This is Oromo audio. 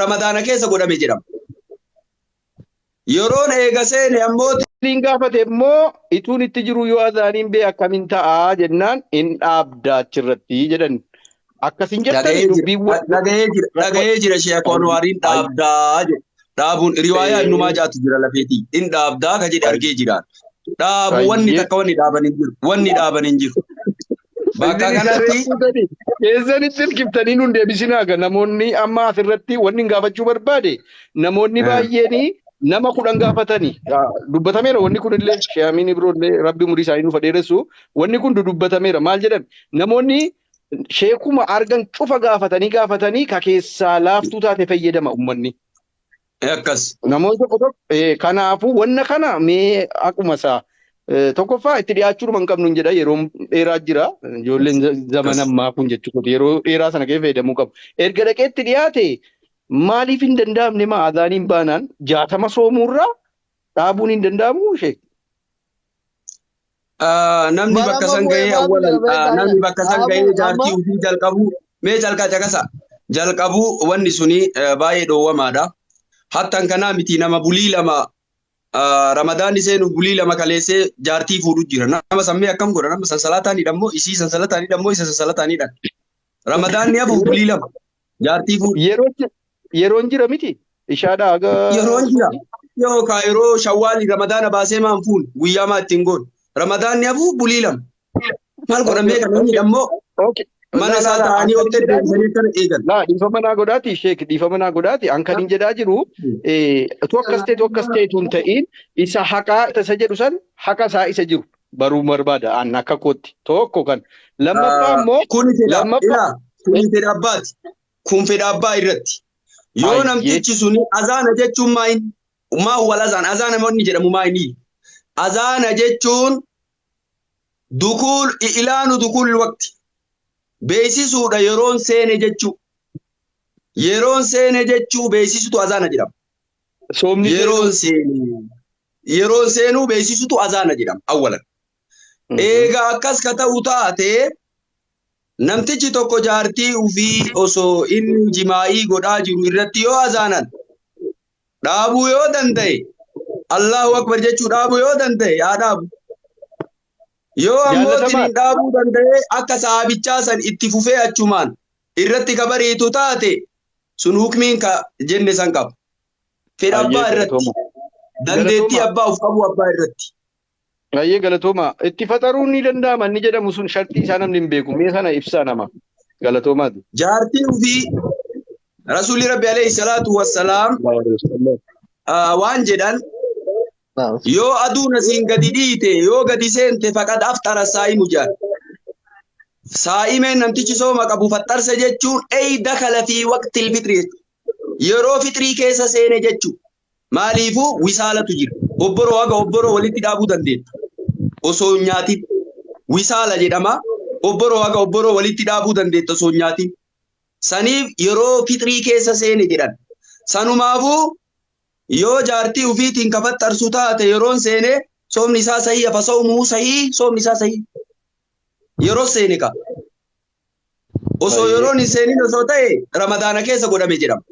Ramadaana keessa godhame jedhama. Yeroon eega seene ammoo Liin gaafate immoo ituun itti jiru yoo azaaniin bee akkamiin ta'aa jennaan hin dhaabda achirratti jedhan. Akkasin jettani dhaga'ee jira dubbiin dhaga'ee jira dhaga'ee jira Sheekh Anwaariin dhaabdaa jedhe. Dhaabuun riwaayaa innumaa jaatu jira lafeetii. In dhaabdaa ka jedhe argee jiraan. Dhaabu wanni takka wanni dhaaban hin jiru. Wanni dhaaban hin jiru. Bakka kanatti Keessanitti hirkiftanii nun deebisinaa ga namoonni amma asirratti wanni hin gaafachuu barbaade namoonni baay'een nama 10 gaafatanii dubbatameera. Wanni kun illee Sheeamiin Ibroo illee rabbi umurii isaanii nuuf dheeressu, wanni kun dubbatameera. Maal jedhan? Namoonni sheekuma argan cufa gaafatanii gaafatanii ka keessaa laaftuu taate fayyadama ummanni. Akkas. Namoonni tokko tokko kanaafuu wanna kana mee akkuma isaa tokkoffaa itti dhiyaachuudhuma hin qabnu hin jedha. Yeroo dheeraa jira ijoolleen zamana ammaa kun jechuudha, yeroo dheeraa sana keessa fayyadamuu qabu. Erga dhaqee itti dhiyaate maaliif hin danda'amne? Maa azaaniin baanaan 60 soomuurraa dhaabuun hin danda'amu ishee? Namni Bara bakka amma san bu'ee gahee maatu awwalan jira beektaa? namni bakka san gahee Dhaabuu jaartii amma ofii jalqabuu mee calqaa caqasa jalqabuu wanni suni baay'ee dhoowwamaadha. Hattan kanaa miti, nama bulii 2 Ramadaanni seenuuf bulii 2 kaleessee jaartii fuudhu jira. Nama sammee akkam godha? Nama sansalataan hidhammoo isii sansalataan hidhammoo isa sansalataan hidhan. Ramadaanni hafuuf bulii 2 jaartii fuudhu. Yeroon jira miti ishaadhaa haga Yeroon jira. Yookaan yeroo shawwaali Ramadaana baasee maan fuun guyyaa maa ittiin goon. Ramadaanni hafuuf bulii 2. Maal godhamee kan inni hidhammoo mana Laa isaa laa laa taa'anii an kan hottee hin jedhaa jiru deebisanii akkana eegan. Laa, dhiifama naa godhaati sheek, dhiifama naa godhaati. An kan hin jedhaa jiru utuu akkas ta'e utuu akkas ta'e tun ta'in isa haqaa isa jedhu san haqa isaa isa jiru baruu barbaada an akka kootti tokko kan lammaffaa immoo Kuni fedha lammaffaa ilaa kuni fedha abbaati. Kun fedha abbaa irratti. Yoo namtichi suni azaana jechuun maa inni maa huwal azaan azaana wanni jedhamu maa inni azaana jechuun dukuul ilaanu dukuul waqti beeksisuudha, yeroon seene jechuu, yeroon seene jechuu beeksisutu azaana jedhama. Soomni Yeroon seenuu. Seene yeroon seenuu beeksisutu azaana jedhama awwalan. Eega akkas ka ta'u taate, namtichi tokko jaartii ufii osoo inni jimaa'ii godhaa jiru irratti yoo azaanan dhaabuu yoo danda'e, Allahu akbar jechuu dhaabuu yoo danda'e haa dhaabu. Yoo ammoo Jaallatamaadha. hin dhaabuu danda'e, akka sahaabichaa san itti fufee achumaan irratti ka bariitu taate, sun hukmiin ka jenne san qaba. Fedha Ayyee abbaa irratti. galatooma. Dandeettii Galatooma. abbaa of qabuu abbaa irratti. Ayyee galatooma. Itti faxaruun ni danda'ama inni jedhamu sun shartii isaa namni hin beeku. Mee sana ibsaa nama. Galatoomaati. Jaartii ofii Rasuulli Rabbi alayhi salaatu wassalaam waan jedhan: yoo aduun asiin gadi dhiite, yoo gadi seente, faqad aftara saa'imu jedhan. Saa'imeen namtichi sooma qabu faxarse jechuun ey dakala fi waqtil fixri jechuudha. Yeroo fixrii keessa seene jechuudha. Maaliifuu wisaalatu jira. Obboroo haga obboroo walitti dhaabuu dandeetta. Osoo hin nyaatin. Wisaala jedhama. Obboroo haga obboroo walitti dhaabuu dandeetta osoo hin nyaatin. Saniif yeroo fixrii keessa seene jedhan. Sanumaafuu yoo jaartii ufiitiin ka faxarsu taate yeroon seene, soomni isaa sahii hafa, sawmuhu sahii, soomni isaa sahii. Yeroo seene ka. Osoo yeroon hin seenin osoo ta'e Ramadaana keessa godhame jedhama.